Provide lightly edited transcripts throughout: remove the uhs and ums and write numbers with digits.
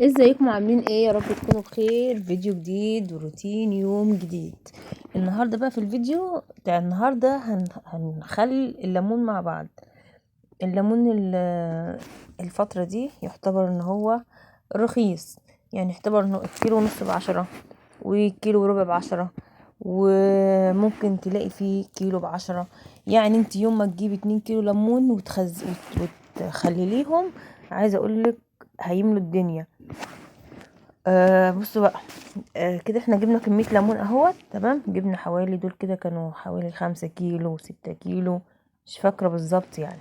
ازيكم عاملين ايه؟ يا رب تكونوا بخير. فيديو جديد وروتين يوم جديد. النهارده بقى في الفيديو بتاع النهارده هنخلي الليمون مع بعض. الليمون الفترة دي يعتبر ان هو رخيص، يعني يعتبر انه كيلو ونص ب10 وكيلو وربع ب10، وممكن تلاقي فيه كيلو ب10. يعني انت يوم ما تجيبي 2 كيلو ليمون وتخلليهم، عايزه اقولك هيملوا الدنيا. بصوا بقى، كده احنا جبنا كمية ليمون اهوت، تمام. جبنا حوالي دول كده كانوا حوالي 5 كيلو 6 كيلو، مش فاكرة بالظبط، يعني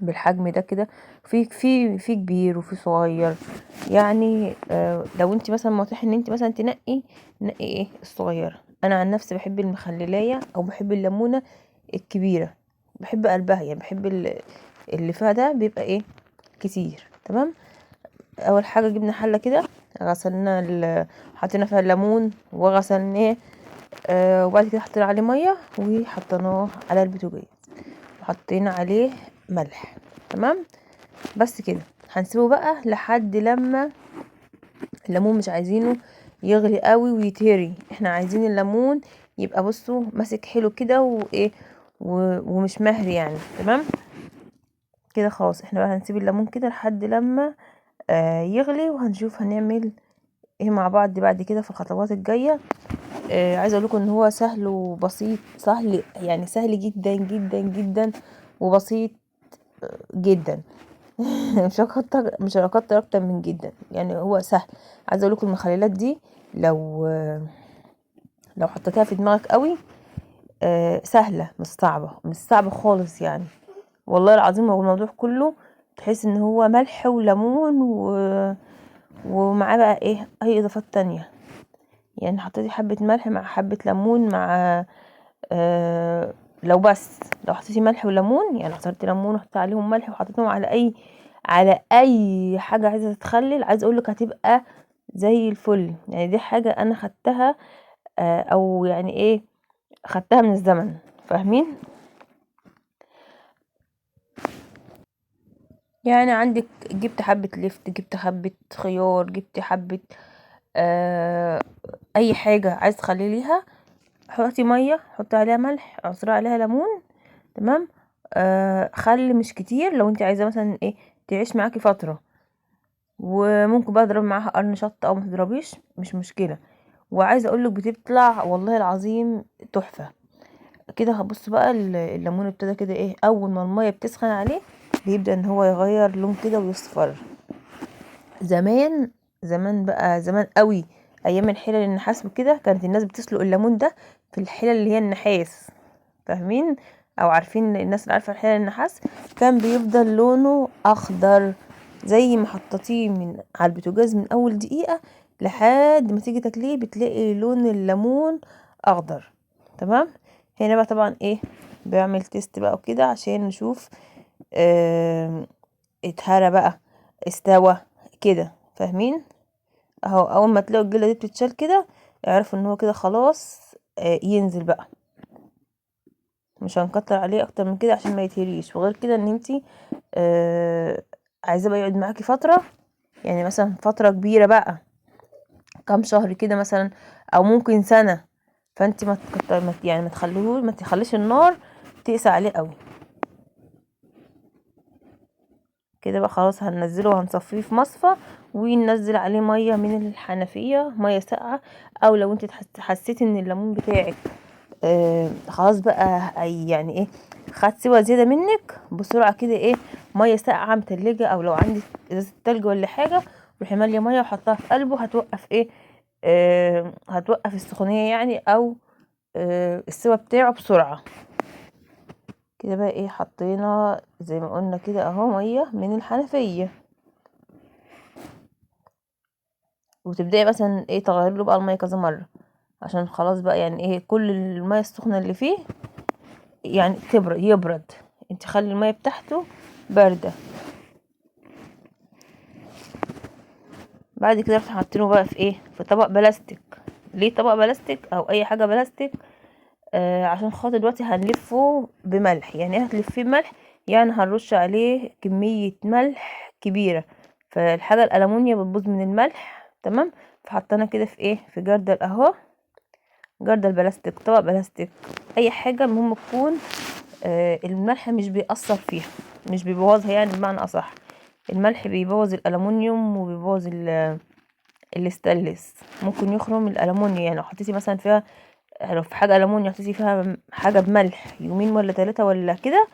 بالحجم ده كده. في كبير وفي صغير، يعني لو انت مثلا متاح ان انت مثلا نقي ايه الصغيرة. انا عن نفسي بحب المخللية او بحب الليمونة الكبيرة، بحب قلبها، يعني بحب اللي فيها ده بيبقى ايه كتير، تمام. اول حاجة جبنا حلة كده، غسلنا حطينا فيها الليمون وغسلناه، وبعد كده حطينا عليه مية وحطيناه على البوتاجاز وحطينا عليه ملح، تمام. بس كده هنسيبه بقى لحد لما الليمون، مش عايزينه يغلي قوي ويتهري، احنا عايزين الليمون يبقى بصوا ماسك حلو كده وايه ومش مهري يعني، تمام كده. خلاص احنا بقى هنسيب الليمون كده لحد لما يغلي، وهنشوف هنعمل ايه مع بعض بعد كده في الخطوات الجاية. عايزه اقول لكم ان هو سهل وبسيط، سهل يعني سهل جدا جدا جدا وبسيط جدا. مش هكتر اكتر من جدا، يعني هو سهل. عايزه اقول لكم المخللات دي لو حطيتها في دماغك قوي، سهلة، مش صعبة، مش صعبة خالص يعني، والله العظيم. هو الموضوع كله تحس ان هو ملح وليمون ومعاه بقى ايه اي اضافات تانية، يعني حطيتي حبة ملح مع حبة ليمون مع، لو بس لو حطيتي ملح وليمون، يعني عصرتي ليمون وحطيتي عليهم ملح وحطيتهم على اي حاجة عايزة تتخلل، عايزة اقولك هتبقى زي الفل. يعني دي حاجة انا خدتها، او يعني ايه خدتها من الزمن، فاهمين؟ يعني عندك جبت حبة لفت، جبت حبة خيار، جبت حبة، اي حاجة عايز تخلليها، حطي مية، حطي عليها ملح، اعصري عليها ليمون، تمام. خل مش كتير لو انت عايزة مثلا ايه تعيش معاكي فترة، وممكن بقى اضرب معاها قرن شطة او ما تضربيش، مش مشكلة. وعايزة اقولك بتطلع والله العظيم تحفة كده. هبص بقى الليمون ابتدى كده ايه، اول ما المية بتسخن عليه بيبدأ ان هو يغير لون كده ويصفر. زمان زمان بقى، زمان قوي، ايام الحلل النحاس وكده، كانت الناس بتسلق الليمون ده في الحلل اللي هي النحاس، فاهمين او عارفين؟ الناس اللي عارفه الحلل النحاس كان بيفضل لونه اخضر زي ما حطيتيه من على البوتاجاز من اول دقيقة لحد ما تيجي تاكليه بتلاقي لون الليمون اخضر، تمام. هنا بقى طبعا ايه بعمل تيست بقى وكده عشان نشوف، اتهرى بقى، استوى كده، فاهمين؟ اهو اول ما تلاقوا الجلدة دي بتتشال كده اعرفوا ان هو كده خلاص، ينزل بقى، مش هنكتر عليه اكتر من كده عشان ما يتهريش. وغير كده ان انتي، عايزاه بقى يقعد معاكي فترة، يعني مثلا فترة كبيرة بقى، كام شهر كده مثلا، او ممكن سنة، فانتي ما تكتر، ما ت-، يعني ما تخليهوش، ما تخليش النار تقسى عليه قوي كده بقى. خلاص هننزله وهنصفيه في مصفى، وننزل عليه مية من الحنفية، مية ساقعه، او لو انت حسيتي ان الليمون بتاعك، خلاص بقى، يعني ايه خد سوا زيادة منك بسرعة كده، ايه مية ساقعه متلجه، او لو عندك ازازة تلج ولا حاجة روحي ماليه مية وحطها في قلبه، هتوقف ايه، هتوقف السخونيه يعني، او، السوا بتاعه بسرعة كده بقى. ايه حطينا زي ما قلنا كده اهو مية من الحنفية، وتبداي مثلا ايه تغيري له بقى المية كذا مرة عشان خلاص بقى، يعني ايه كل المية السخنة اللي فيه يعني تبرد، يبرد. انت خلي المية بتاعته باردة. بعد كده رحت حاطينه بقى في ايه، في طبق بلاستيك. ليه طبق بلاستيك او اي حاجة بلاستيك؟ عشان خاطر دلوقتي هنلفه بملح. يعني ايه هتلفيه بملح؟ يعني هنرش عليه كمية ملح كبيرة، فالحاجه الالومنيا بتبوظ من الملح، تمام. فحطينا كده في ايه، في جردل اهو، جردل بلاستيك، طبق بلاستيك، اي حاجة، المهم تكون الملح مش بيأثر فيها، مش بيبوظها يعني، بمعنى اصح الملح بيبوظ الالومنيوم وبيبوظ الستانلس، ممكن يخرم الالومنيوم. يعني لو حطيتي مثلا فيها، لو في حاجة الومنيوم حطيتي فيها حاجة بملح يومين ولا 3 ولا كده،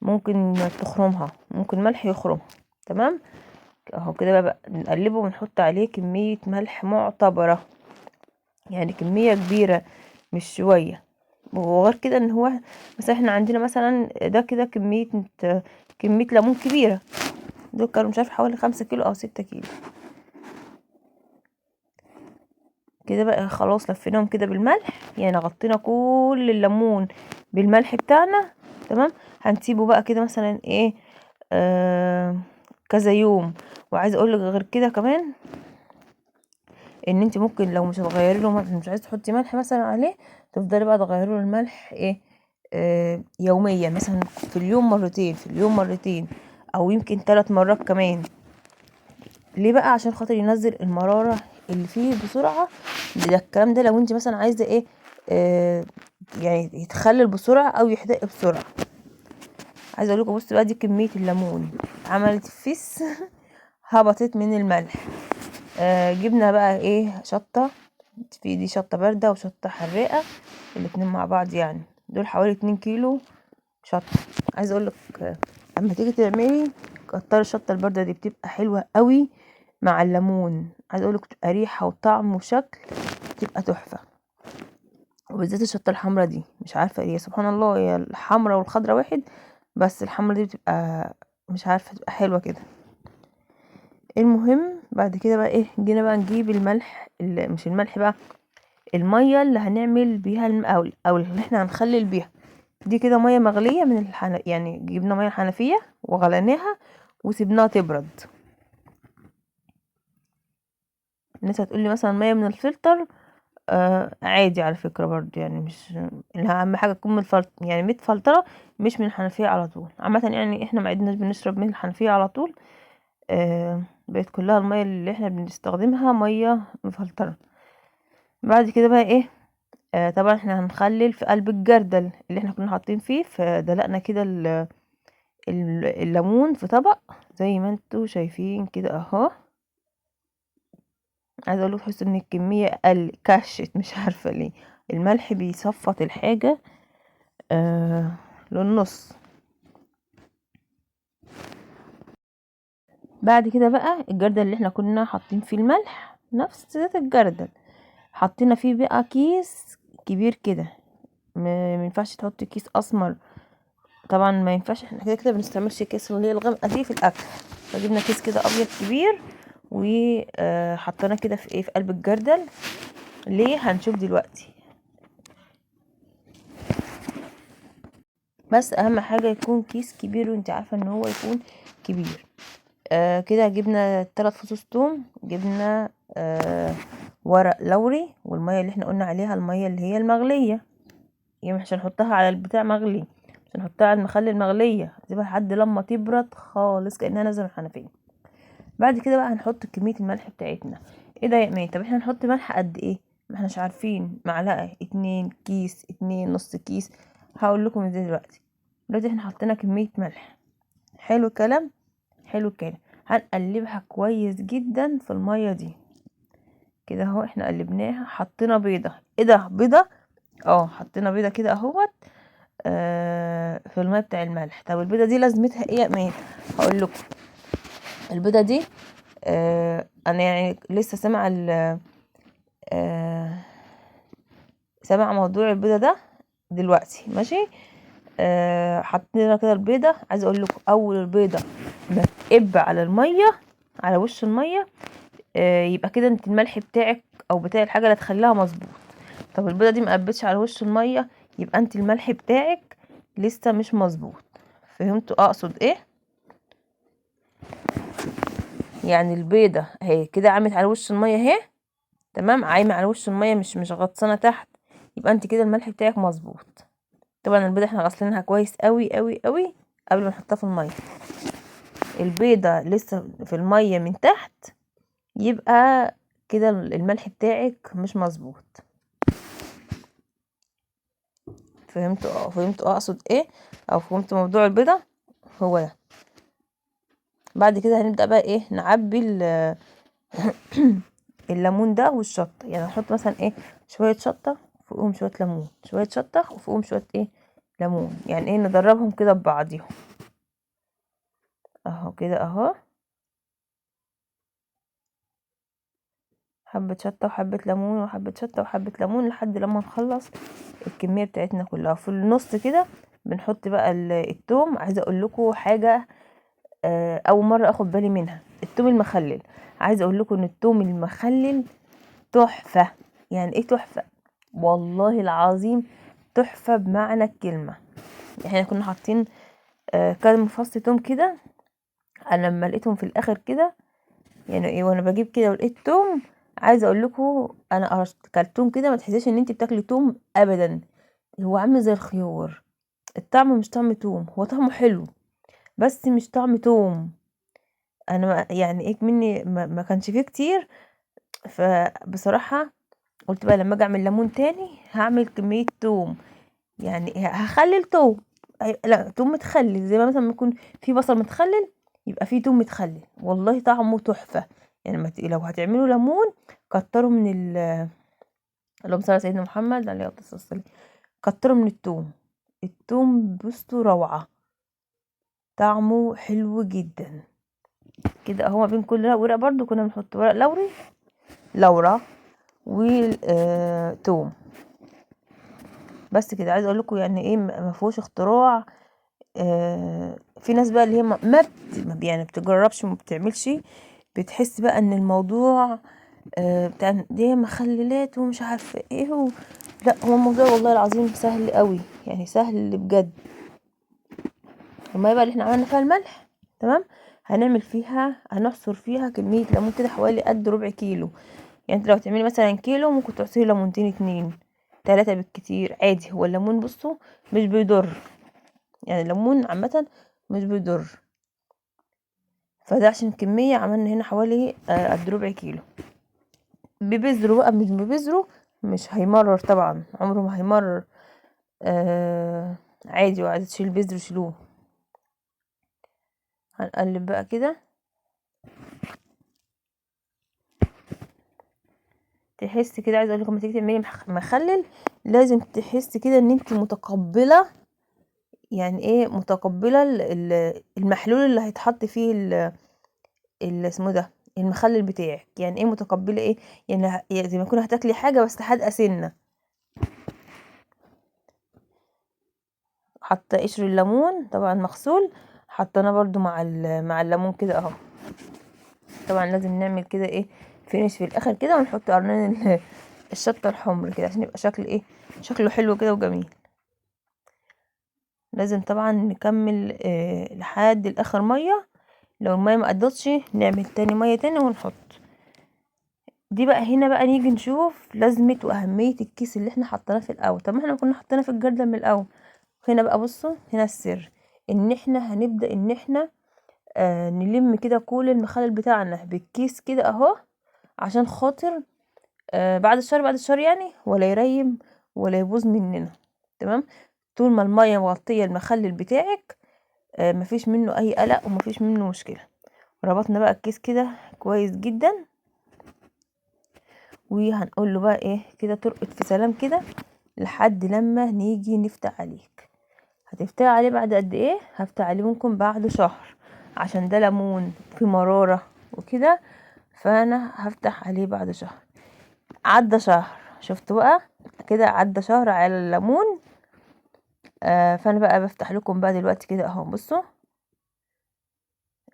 ممكن تخرمها، ممكن ملح يخرمها، تمام. اهو كده بقى نقلبه ونحط عليه كمية ملح معتبره، يعني كمية كبيرة مش شوية. وغير كده ان هو مثلا احنا عندنا مثلا ده كده كمية ليمون كبيرة، دول كانوا مش عارفه حوالي 5 كيلو او 6 كيلو كده بقى. خلاص لفيناهم كده بالملح، يعني غطينا كل الليمون بالملح بتاعنا، تمام. هنسيبه بقى كده مثلا ايه، كذا يوم. وعايزه اقول لك غير كده كمان ان انت ممكن لو مش هتغيري له ملح، مش عايزه تحطي ملح مثلا عليه، تفضلي بقى تغيري له الملح ايه، يوميا، مثلا في اليوم مرتين، في اليوم مرتين، او يمكن 3 مرات كمان. ليه بقى؟ عشان خاطر ينزل المرارة اللي فيه بسرعة. ده الكلام ده لو انت مثلا عايزه ايه، يعني يتخلل بسرعة او يحدق بسرعة. عايزه اقول لكم بصوا بقى، دي كمية الليمون عملت فيس هبطت من الملح. جبنا بقى ايه، شطه، في دي شطه باردة وشطه حراقه الاتنين مع بعض، يعني دول حوالي 2 كيلو شطه. عايزه اقول لك اما تيجي تعملي كتري الشطه البارده دي، بتبقى حلوة قوي مع الليمون. عايزه اقول لك بتبقى ريحه وطعم وشكل، بتبقى تحفة. وبالذات الشطه الحمراء دي، مش عارفه ايه، سبحان الله، هي الحمراء والخضراء واحد، بس الحمراء دي بتبقى مش عارفه، بتبقى حلوة كده. المهم بعد كده بقى ايه، جينا بقى نجيب الملح، مش الملح بقى، المية اللي هنعمل بيها او اللي احنا هنخلل بيها. دي كده مية مغليه من يعني جبنا مية الحنفية وغليناها وسيبناها تبرد. الناس هتقولي مثلا مية من الفلتر، عادي على فكرة برضو، يعني مش اهم حاجة تكون من الفلتر، يعني متفلتره مش من الحنفية على طول. عامة يعني احنا ما عدناش بنشرب من الحنفية على طول، بقت كلها المية اللي احنا بنستخدمها مية مفلتره. بعد كده بقى ايه، طبعا احنا هنخلل في قلب الجردل اللي احنا كنا حاطين فيه، فدلقنا كده الليمون في طبق زي ما انتوا شايفين كده اهو. عايزه اقول لكم تحسوا ان الكمية قل، كشت مش عارفه ليه، الملح بيصفط الحاجة للنص. بعد كده بقى الجردل اللي احنا كنا حاطين فيه الملح، نفس ذات الجردل حطينا فيه بقى كيس كبير كده. ما ينفعش تحطي كيس اسمر طبعا، ما ينفعش، احنا كده كده بنستعملش كيس اللي هي الغامقه دي في الاكل، فجبنا كيس كده ابيض كبير وحطيناه كده في ايه، في قلب الجردل. ليه؟ هنشوف دلوقتي. بس اهم حاجة يكون كيس كبير، وانت عارفه ان هو يكون كبير. كده جبنا 3 فصوص توم، جبنا ورق لوري، والمية اللي احنا قلنا عليها المية اللي هي المغليه، يعني مش هنحطها على البتاع مغلي، مش هنحطها على المخلل المغليه، هنسيبها لحد لما تبرد خالص كانها نازله من الحنفية. بعد كده بقى هنحط كمية الملح بتاعتنا. ايه ده يا ايمان؟ طب احنا هنحط ملح قد ايه؟ ما احناش عارفين، معلقه، 2 كيس، 2 نص كيس، هقول لكم ازاي دلوقتي. دلوقتي احنا حطينا كمية ملح، حلو الكلام، حلو الكلام. هنقلبها كويس جدا في المية دي كده اهو، احنا قلبناها، حطينا بيضة. ايه ده بيضة؟ حطينا بيضة كده اهوت، في المية بتاع الملح. طب البيضة دي لازمتها ايه يا ايمان؟ هقول لكم. البيضة دي، انا لسه سامعه سامعه موضوع البيضة ده دلوقتي، ماشي. حطينا كده البيضة. عايزه اقول لكم اول البيضة ما تقب على المية، على وش المية، يبقى كده انت الملح بتاعك او بتاع الحاجة اللي هتخليها مظبوط. طب البيضة دي ما قبتش على وش المية، يبقى انت الملح بتاعك لسه مش مظبوط. فهمتوا اقصد ايه؟ يعني البيضة اهي كده عملت على وش المية اهي، تمام، عايمه على وش المية، مش غطسانه تحت، يبقى انت كده الملح بتاعك مظبوط. طبعا البيضة احنا غسلينها كويس قوي قوي قوي قبل ما نحطها في المية. البيضة لسه في المية من تحت يبقى كده الملح بتاعك مش مظبوط. فهمتوا؟ فهمتوا اقصد ايه، او فهمتوا موضوع البيضة؟ هو ده. بعد كده هنبدأ بقى ايه، نعبي الليمون ده والشطة. يعني نحط مثلا ايه، شوية شطة فوقهم شوية ليمون، شوية شطة وفوقهم شوية ايه ليمون، يعني ايه ندربهم كده ببعضيهم اهو كده اهو، حبة شطة وحبة ليمون وحبة شطة وحبة ليمون لحد لما نخلص الكمية بتاعتنا كلها. في النص كده بنحط بقى التوم. عايزة اقول لكم حاجة، اول مرة اخد بالي منها، التوم المخلل. عايزة اقول لكم ان التوم المخلل تحفة. يعني ايه تحفة؟ والله العظيم تحفة بمعنى الكلمة. احنا كنا حاطين كام فص توم كده، انا لما لقيتهم في الاخر كده يعني ايه، وانا بجيب كده ولقيت توم، عايزه اقول لكم انا كلتوم كده ما تحسيش ان انت بتاكلي توم ابدا، هو عامل زي الخيار، الطعم مش طعم توم، هو طعمه حلو بس مش طعم توم. انا يعني ايه مني ما كانش فيه كتير، فبصراحة قلت بقى لما اجي اعمل ليمون تاني هعمل كمية توم، يعني هخلل توم، لا توم متخلل، زي ما مثلا يكون في بصل متخلل يبقى في توم متخلل، والله طعمه تحفة. يعني لو هتعملوا ليمون كتروا من اللهم صل على سيدنا محمد عليه الصلاة والسلام، كتروا من التوم. التوم بصوا روعة، طعمه حلو جدا كده اهو. ما بين كل ورق برضو كنا بنحط ورق لوري، لورا وتوم بس كده. عايزه اقول لكم يعني ايه، ما فيهوش اختراع. في ناس بقى اللي هي ما يعني بتجربش وما بتعملش، بتحس بقى ان الموضوع بتاع دي مخللات ومش عارفه ايه لا، هو الموضوع والله العظيم سهل قوي، يعني سهل بجد. المية بقى اللي احنا عملنا فيها الملح تمام، هنعصر فيها كمية ليمون كده حوالي قد ربع كيلو. يعني انت لو تعملي مثلا كيلو ممكن تعصري ليمونتين 2 3 بالكتير عادي. هو الليمون بصوا مش بيضر، يعني الليمون عامة مش بيضر، فده عشان الكمية عملنا هنا حوالي قد ربع كيلو. ببذره بقى مش ببذره مش هيمرر طبعا، عمره ما هيمرر، عادي، وعايزة تشيل بذره شيلوه. هنقلب بقى كده، تحس كده. عايزه اقول لكم لما تيجي تعملي مخلل لازم تحس كده ان انت متقبله، يعني ايه متقبله المحلول اللي هيتحط فيه اسمه ده المخلل بتاعك. يعني ايه متقبله؟ ايه يعني زي ما يكون هتاكلي حاجة بس حادقه سنة. حاطه قشر الليمون طبعا مغسول، حطيناه برضو مع الليمون كده اهو. طبعا لازم نعمل كده ايه فينش في الاخر كده، ونحط قرنين الشطه الحمر كده عشان يبقى شكل ايه، شكله حلو كده وجميل. لازم طبعا نكمل لحد الاخر مية، لو المية ما قضتش نعمل تاني مية تاني ونحط دي بقى. هنا بقى نيجي نشوف لازمه واهمية الكيس اللي احنا حطيناه في الاول. طب ما احنا كنا حطيناه في الجردل من الاول. هنا بقى بصوا، هنا السر ان احنا هنبدا ان احنا نلم كده كل المخلل بتاعنا بالكيس كده اهو، عشان خاطر بعد الشهر، بعد الشهر يعني ولا يريم ولا يبوظ مننا. تمام، طول ما المية مغطيه المخلل بتاعك، مفيش منه اي قلق ومفيش منه مشكلة. ربطنا بقى الكيس كده كويس جدا، وهنقول له بقى ايه كده ترقد في سلام كده لحد لما نيجي نفتح عليك. هتفتح عليه بعد قد ايه؟ هفتح عليه ممكن بعد شهر، عشان ده ليمون في مرارة وكده، فانا هفتح عليه بعد شهر. عدى شهر، شفتوا بقى كده عدى شهر على الليمون. فانا بقى بفتح لكم بقى دلوقتي كده اهو. بصوا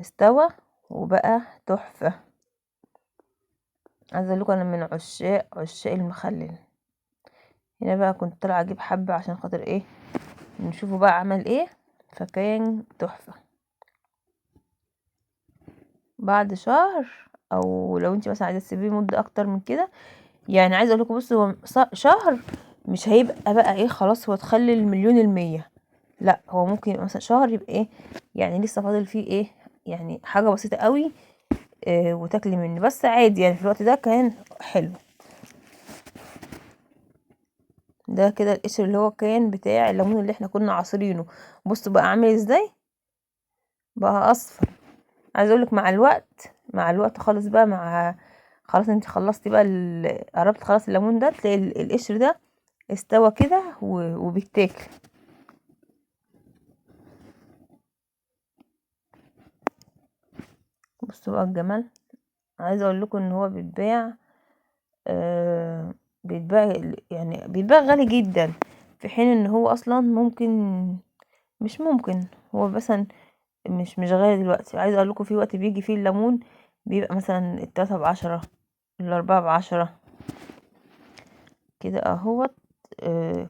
استوى وبقى تحفة. عايزة اقول لكم انا من عشاق المخلل. هنا بقى كنت طالعة اجيب حبة عشان خاطر ايه، نشوفه بقى عمل ايه، فكان تحفة. بعد شهر، او لو انت مثلا عايزة تسيبيه مدة اكتر من كده، يعني عايزة اقول لكم بصوا هو شهر مش هيبقى بقى ايه خلاص هو اتخلل 1,000,000%، لا هو ممكن يبقى مثلا شهر يبقى ايه، يعني لسه فاضل فيه ايه يعني حاجة بسيطة قوي وتاكلي منه، بس عادي يعني في الوقت ده كان حلو. ده كده القشر اللي هو كان بتاع الليمون اللي احنا كنا عاصرينه. بصوا بقى عامل ازاي، بقى اصفر. عايزه اقولك مع الوقت، مع الوقت خالص بقى، مع خلاص انت خلصتي بقى قربت خلاص الليمون ده، تلاقي القشر ده استوى كده وبيتاكل. بصوا بقى الجمال. عايزه اقول لكم ان هو بيتباع، بيتباع يعني بيتباع غالي جدا، في حين ان هو اصلا ممكن، مش ممكن، هو مثلا مش غالي دلوقتي. عايزه اقول لكم في وقت بيجي فيه الليمون بيبقى مثلا 3 ب10، 4 ب10 كده اهوت.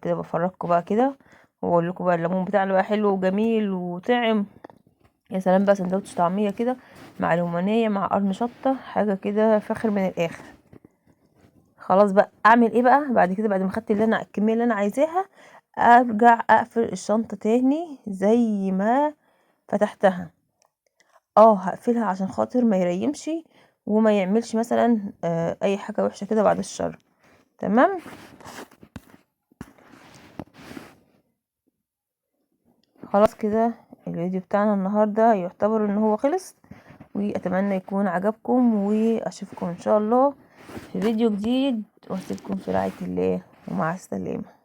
كده بفرجكم بقى كده واقول لكم بقى الليمون بتاعنا بقى حلو وجميل وطعم. يا سلام بقى سندوتش طعميه كده مع ليمونيه مع قرن شطه، حاجة كده فاخر من الاخر. خلاص بقى اعمل ايه بقى بعد كده؟ بعد ما خدت اللي انا الكمية اللي انا عايزاها، ارجع اقفل الشنطة تاني زي ما فتحتها. هقفلها عشان خاطر ما يريمش وما يعملش مثلا اي حاجة وحشة كده بعد الشر. تمام. خلاص كده الفيديو بتاعنا النهارده يعتبر ان هو خلص، واتمنى يكون عجبكم، واشوفكم ان شاء الله في فيديو جديد، واسيبكم في رعاية الله، ومع السلامة.